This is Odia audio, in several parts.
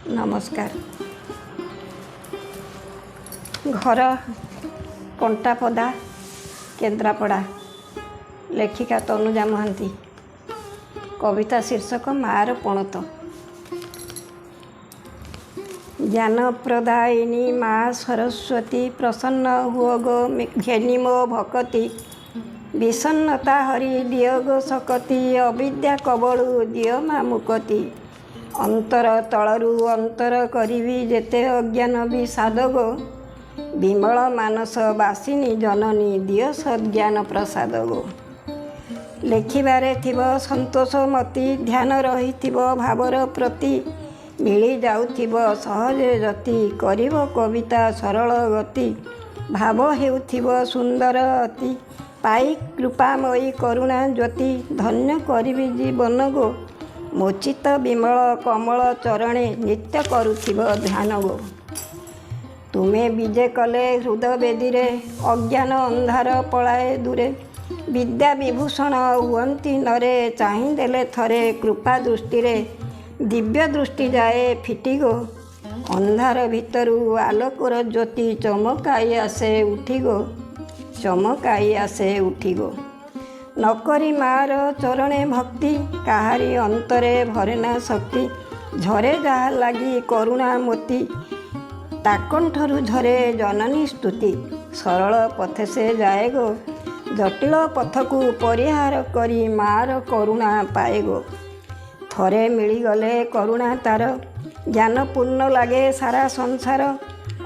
ନମସ୍କାର। ଘର କଣ୍ଟାପଦା, କେନ୍ଦ୍ରାପଡ଼ା। ଲେଖିକା ତନୁଜା ମହାନ୍ତି। କବିତା ଶୀର୍ଷକ ମାଆର ପଣତ। ଜ୍ଞାନପ୍ରଦାୟିନୀ ମା ସରସ୍ୱତୀ, ପ୍ରସନ୍ନ ହୁଅ ଗୋ, ଘେନି ମୋ ଭକତି। ବିଷଣ୍ଣତା ହରି ଦିଅ ଗୋ ଶକତି, ଅବିଦ୍ୟା କବଳୁ ଦିଅ ମା ମୁକତି। ଅନ୍ତର ତଳରୁ ଅନ୍ତର କରିବି ଯେତେ ଅଜ୍ଞାନ ବିଷାଦ ଗୋ, ବିମଳ ମାନସ ବାସିନୀ ଜନନୀ ଦିଅ ସଦ୍ଜ୍ଞାନ ପ୍ରସାଦ ଗୋ। ଲେଖିବାରେ ଥିବ ସନ୍ତୋଷ ମତି, ଧ୍ୟାନ ରହିଥିବ ଭାବର ପ୍ରତି, ମିଳିଯାଉଥିବ ସହଜେ ଯତି, କରିବ କବିତା ସରଳ ଗତି, ଭାବ ହେଉଥିବ ସୁନ୍ଦର ଅତି, ପାଇ କୃପାମୟୀ କରୁଣା ଜ୍ୟୋତି ଧନ୍ୟ କରିବି ଜୀବନ ଗୋ। ମୋ ଚିତ୍ତ ବିମଳ କମଳ ଚରଣେ ନିତ୍ୟ କରୁଥିବ ଧ୍ୟାନ ଗୋ। ତୁମେ ବିଜେ କଲେ ହୃଦ ବେଦୀରେ ଅଜ୍ଞାନ ଅନ୍ଧାର ପଳାଏ ଦୂରେ, ବିଦ୍ୟା ବିଭୂଷଣ ହୁଅନ୍ତି ନରେ, ଚାହିଁଦେଲେ ଥରେ କୃପା ଦୃଷ୍ଟିରେ ଦିବ୍ୟ ଦୃଷ୍ଟି ଯାଏ ଫିଟି ଗୋ। ଅନ୍ଧାର ଭିତରୁ ଆଲୋକର ଜ୍ୟୋତି ଚମକାଇ ଆସେ ଉଠି ଗୋ, ଚମକାଇ ଆସେ ଉଠି ଗୋ। ନକରି ମାଆର ଚରଣେ ଭକ୍ତି କାହାରି ଅନ୍ତରେ ଭରେନା ଶକ୍ତି, ଝରେ ଯାହା ଲାଗି କରୁଣା ମୋତି ତା କଣ୍ଠରୁ ଝରେ ଜନନୀ ସ୍ତୁତି। ସରଳ ପଥେ ସେ ଯାଏ ଗୋ, ଜଟିଳ ପଥକୁ ପରିହାର କରି ମାଆର କରୁଣା ପାଏ ଗୋ। ଥରେ ମିଳିଗଲେ କରୁଣା ତାର ଜ୍ଞାନପୂର୍ଣ୍ଣ ଲାଗେ ସାରା ସଂସାର,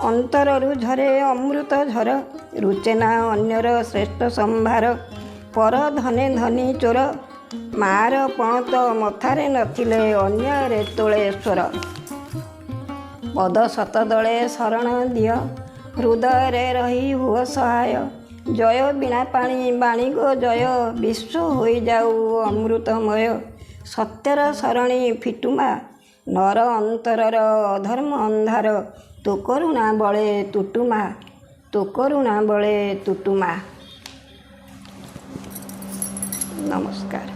ଅନ୍ତରରୁ ଝରେ ଅମୃତ ଝର, ରୁଚେନା ଅନ୍ୟର ଶ୍ରେଷ୍ଠ ସମ୍ଭାର, ପର ଧନେ ଧନୀ ଚୋର। ମାଆର ପଣତ ମଥାରେ ନଥିଲେ ଅନ୍ୟାୟରେ ତୋଳେ ସ୍ୱର। ପଦ ଶତଦଳେ ଶରଣ ଦିଅ, ହୃଦୟରେ ରହି ହୁଅ ସହାୟ, ଜୟ ବୀଣାପାଣି ବାଣୀ ଗୋ ଜୟ, ବିଶ୍ୱ ହୋଇଯାଉ ଅମୃତମୟ। ସତ୍ୟର ସରଣୀ ଫିଟୁମା, ନର ଅନ୍ତରର ଅଧର୍ମ ଅନ୍ଧାର ତୋ କରୁଣା ବଳେ ତୁଟୁମା, ତୋ କରୁଣା ବଳେ ତୁଟୁମା। ନମସ୍କାର।